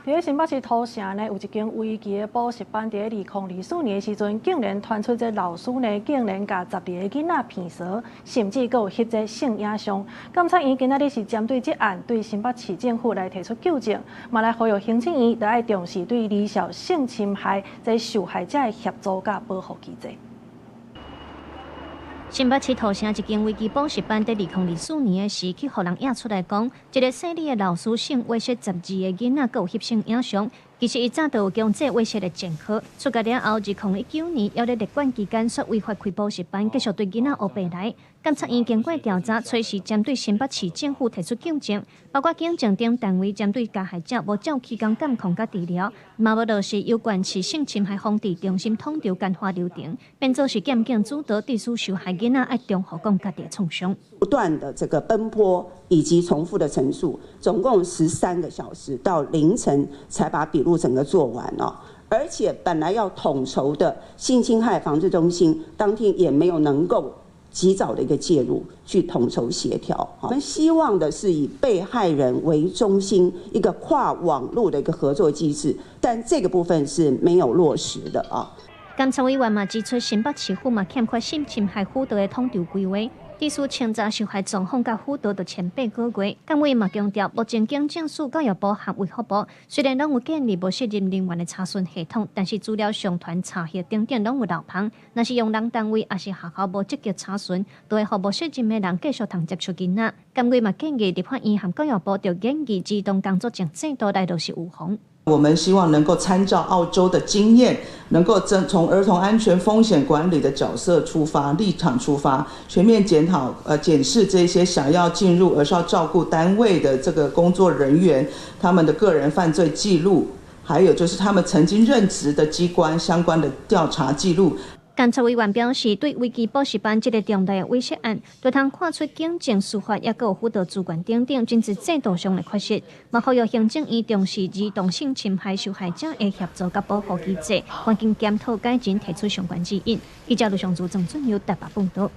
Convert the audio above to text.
佇咧新北市土城呢，有一間危機的補習班，佇咧2024年的時陣，竟然傳出這老師呢，竟然共12个囡仔騙趖，甚至閣有翕這性影像。檢察院今仔日是針對這案，對新北市政府來提出糾正，嘛來呼籲行政院著愛重視對兒少性侵害這受害者的協助佮保護機制。新北市土城一間危機補習班，佇2024年的時，去予人掖出來講，一个姓李的老師性猥褻12个囡仔，閣有翕性影像。其實伊早就有強制猥褻的前科，出獄了後，2019年猶咧列管期間，煞違法開補習班，繼續對囡仔烏白來。檢察院經過調查，隨時針對新北市政府提出糾正，包括警政等單位針對加害者無照提供監控佮治療，嘛無落實有關市性侵害防治中心統籌感化流程，變做是檢警主導，致使受害囡仔愛重複講家己的創傷。不斷的這個奔波以及重複的陳述，總共13個小時，到凌晨才把筆錄整個做完哦。而且本來要統籌的性侵害防治中心，當天也沒有能夠及早的一個介入去統籌協調。我們希望的是以被害人為中心，一個跨網路的一個合作機制，但這個部分是沒有落實的啊。監察委員嘛指出，新北市府嘛欠缺性侵害輔導的統籌規劃。致使清查受害狀況佮輔導著前8個月。監委嘛強調，目前警政署、教育部和衛福部雖然攏有建立無適任人員的查詢系統，但是資料上傳、查核等等攏有漏縫。若是用人單位抑是學校無積極查詢，就會予無適任的人繼續通接觸囡仔。監委嘛建議立法院和教育部著研議兒童工作證制度來落實預防。我們希望能夠參照澳洲的經驗，能夠從兒童安全風險管理的角色出發、立場出發，全面檢討、檢視這些想要進入兒少照顧單位的這個工作人員，他們的個人犯罪記錄，還有就是他們曾經任職的機關相關的調查記錄。監察委員表示，對危機補習班這个重大的猥褻案，就通看出警政、司法抑閣有輔導資源等等，真濟制度上的缺失。嘛，呼籲行政院重視兒童性侵害受害者的協助佮保護機制，趕緊檢討改進，提出相關指引。記者盧尚祖、鄭俊友台北報道。